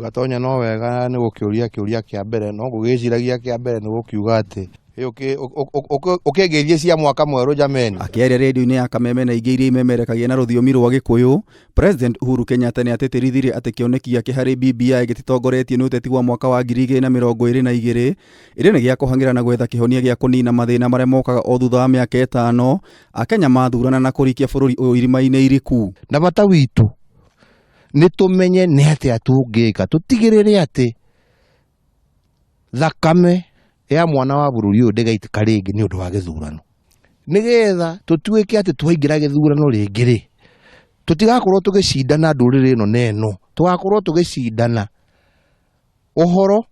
Gatonya no wega nĩ gũkĩũria kĩũria kĩa mbere no ngũgĩciragia kĩa mbere nĩ gũkiuga atĩ ũkĩngeithie cia mwaka mwerũ jameni. Akĩaria rĩndiũ-inĩ ya Kameme na ingĩ iria imemerekagia na rũthiomi rwa Gĩkũyũ, President Uhuru Kenyatta nĩ atĩtĩrithirie atĩ kĩoneki gĩake harĩ BBI gĩtitongoretio nĩ ũteti wa mwaka wa 2022 ĩrĩ nĩ gĩa kũhang'ĩra na gwetha kĩhonia gĩa kũnina mathĩna marĩa mokaga o thutha wa mĩaka ĩtano Akenya mathurana na kũrikia bũrũri ũyũ irima-inĩ iriku. Na bata witũ nĩ tũmenye nĩ atĩa tũngĩka tũtigĩrĩre atĩ thakame ya mwana wa bũrũri ũyũ ndĩgaitĩka rĩngĩ nĩ ũndũ wa gĩthurano, nĩgetha tũtuĩke atĩ twaingĩra gĩthurano rĩngĩ rĩ, tũtigakorwo tũgĩcindana ndũrĩrĩ ĩno na ĩno, tũgakorwo tũgĩcindana ũhoro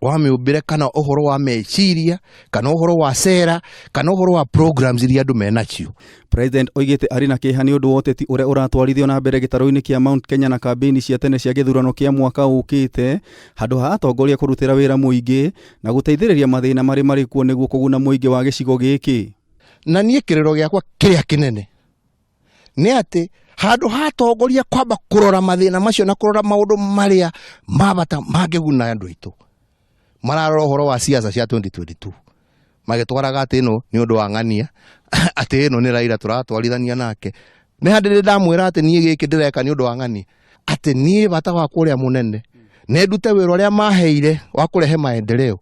wa mĩũmbĩre kana ũhoro wa meciria kana ũhoro wa cera kana ũhoro wa programs iria andũ menacio. President oigĩte arĩ na kĩeha nĩ ũndũ wa ũteti ũrĩa ũratwarithio na mbere gĩtarũ-inĩ kĩa Mount Kenya na kambĩini cia tene cia gĩthurano kĩa mwaka ũkĩte handũ ha atongoria kũrutĩra wĩra mũingĩ na gũteithĩrĩria mathĩna marĩ marĩ kuo nĩguo kũguna mũingĩ wa gĩcigo gĩkĩ. Na niĩ kĩrĩro gĩakwa kĩrĩa kĩnene nĩ atĩ handũ ha atongoria kwamba kũrora mathĩna macio na kũrora maũndũ marĩa ma bata mangĩguna andũ aitũ, mararora ũhoro wa siasa cia 2022 magĩtwaraga atĩ ĩno nĩ ũndũ wa ng'ania, atĩ ĩno nĩ Raila tũratwarithania nake. Nĩ handĩ ndĩ ndamwĩra atĩ niĩ gĩkĩ ndĩreka nĩ ũndũ wa ng'ania, atĩ niĩ bata wakwa ũrĩa mũnene nĩ ndute wĩra ũrĩa maheire wa kũrehe maendeleo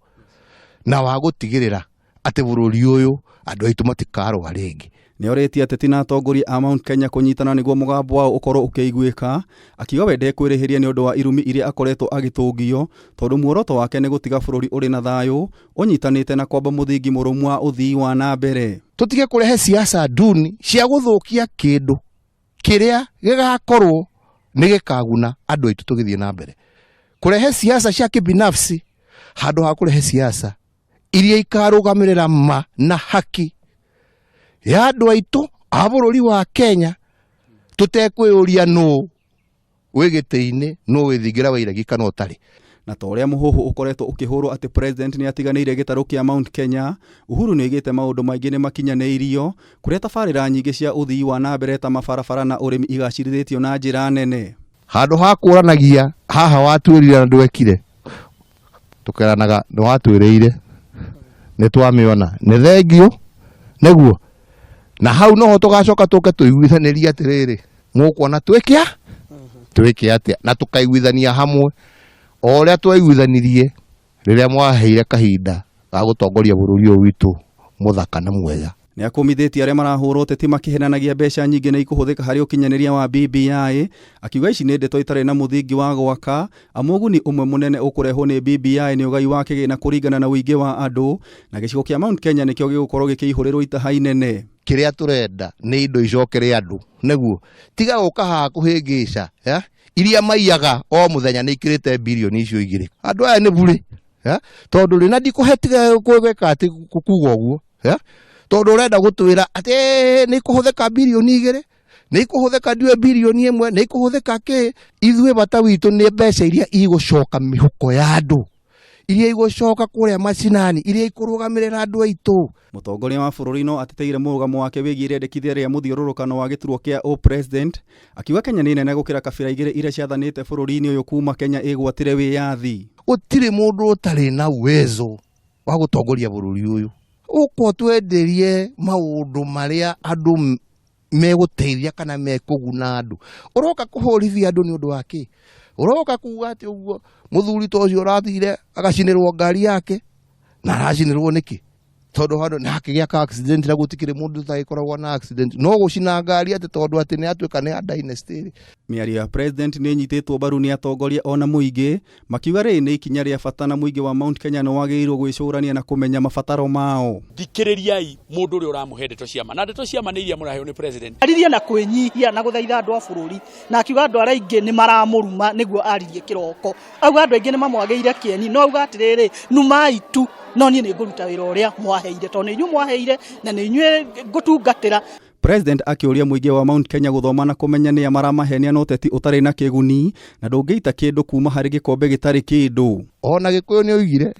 na wa gũtigĩrĩra atĩ bũrũri ũyũ andũ aitũ matikarũa rĩngĩ. Nĩ orĩtie ateti na atongoria a Mount Kenya kũnyitana nĩguo mũgambo wao ũkorwo ũkĩiguĩka, akiuga we ndekwĩrĩhĩria nĩ ũndũ wa irumi iria akoretwo agĩtũngio, tondũ muoroto wake nĩ gũtiga bũrũri ũrĩ na thayũ, ũnyitanĩte na kwamba mũthingi mũrũmu wa ũthii wa na mbere. Tũtige kũrehe siasa nduni cia gũthũkia kĩndũ kĩrĩa gĩgakorwo nĩ gĩkaguna andũ aitũ tũgĩthiĩ na mbere. Kũrehe siasa cia kibinafsi handũ ha kũrehe siasa iria ikarũgamĩrĩra ma na haki ya andũ aitũ a bũrũri wa Kenya, tũtekwĩyũria nũ wĩ gĩtĩ-inĩ, nũ wĩ thingira wa iregi kana ũtarĩ. Na ta ũrĩa mũhuhu ũkoretwo ũkĩhũrwo atĩ president nĩ atiganĩire gĩtarũ kĩa Mount Kenya, Uhuru nĩ oigĩte maũndũ maingĩ nĩ makinyanĩirio, kũrĩa tabarĩra nyingĩ cia ũthii wa na mbere ta mabarabara na ũrĩmi igacirithĩtio na njĩra nene. Handũ ha kũranagia haha watuĩrire na ndwekire, tũkeranaga nĩ watwĩrĩire, nĩ twamĩona, nĩ thengiũ nĩguo. Na hau noho tũgacoka tũke tũiguithanĩrie atĩrĩrĩ, mũkuona twĩke twĩke atĩa, na tũkaiguithania hamwe o ũrĩa twaiguithanirie rĩrĩa mwaheire kahinda ga gũtongoria bũrũri ũyũ witũ mũthaka na mwega. Nĩ akũmithĩtie arĩa marahũra ũteti makĩhenanagia mbeca nyingĩ nĩ ikũhũthĩka harĩ ũkinyanĩria wa BBI, akiuga ici nĩ ndeto itarĩ na mũthingi wa gwaka, amu ũguni ũmwe mũnene ũkũrehwo nĩ BBI nĩ ũgai wa kĩgĩna kũringana na ũingĩ wa andũ, na gĩcigo kĩa Mount Kenya nĩkĩo gĩgũkorwo gĩkĩihũrĩrwo itaha inene. Kĩrĩa tũrenda nĩ indo icokere andũ, nĩguo tiga gũka haha kũhĩngĩca ya? Iria maiyaga o mũthenya nĩ ikĩrĩte birioni icio igĩrĩ. Andũ aya nĩ burĩ ya? Tondũ rĩ, na ndikũhe tiga gwĩka atĩ kuga ũguo ya? Tondũ ũrenda gũtwĩra atĩ nĩ ikũhũthĩka birioni igĩrĩ, nĩ ikũhũthĩka ndiũĩ birioni ĩmwe, nĩ ikũhũthĩka kĩ. Ithuĩ bata witũ nĩ mbeca iria igũcoka mĩhuko ya andũ, iria igũcoka kũrĩa macinani, iria ikũrũgamĩrĩra andũ aitũ. Mũtongoria wa bũrũri no ateteire mũrũgamo wake wĩgiĩ rĩendekithia rĩa mũthiũrũrũkano wa gĩturwa kĩa ũ-president, akiuga Kenya nĩ nene gũkĩra kabira igĩrĩ iria ciathanĩte bũrũri-inĩ ũyũ kuma Kenya ĩgwatĩre wĩyathi. Gũtirĩ mũndũ ũtarĩ na uwezo wa gũtongoria bũrũri ũyũ. Ũka ũtwenderie maũndũ marĩa andũ megũteithia kana mekũguna andũ. Ũroka kũhũrithia andũ nĩ ũndũ wa kĩ? Ũroka kuga atĩ ũguo mũthuri ta ũcio ũrathire agacinĩrwo ngari yake, na aracinĩrwo nĩkĩ? Tondũ handũ nĩ hakĩgĩa ka accident na gũtikĩrĩ mũndũ ũtagĩkoragwo na accident, no gũcina ngari atĩ tondũ atĩ nĩ atuĩka nĩ ya dynasty rĩ. Mĩario ya president nĩ ĩnyitĩtwo mbaru nĩ atongoria ona mũingĩ, makiuga rĩrĩ nĩ ikinya rĩa bata na mũingĩ wa Mount Kenya nĩ wagĩrĩirwo gwĩcũrania na kũmenya mabataro mao. Thikĩrĩriai mũndũ ũrĩa ũramũhe ndeto cia ma, na ndeto cia ma nĩ iria mũraheo nĩ president. Aririe na kwĩnyihia na gũthaitha andũ a bũrũri, na akiuga andũ arĩa aingĩ nĩ maramũruma nĩguo aririe kĩroko. Auga andũ aingĩ nĩ mamwagĩire kĩeni, no auga atĩrĩrĩ, numai tu, no niĩ nĩ ngũruta wĩra ũrĩa mwaheire, tondũ nĩ inyuĩ mwaheire na nĩ inyuĩ ngũtungatĩra. President akĩũria mũingĩ wa Mount Kenya gũthoma na kũmenya nĩa maramahenia na ũteti ũtarĩ na kĩguni na ndũngĩita kĩndũ kuma harĩ gĩkombe gĩtarĩ kĩndũ. Ona Gĩkũyũ nĩ oigire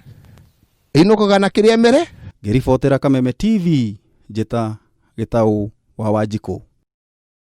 ĩinũkaga na kĩrĩa mere. Ngĩribotera Kameme TV, njĩta Gĩtaũ wa Wanjikũ.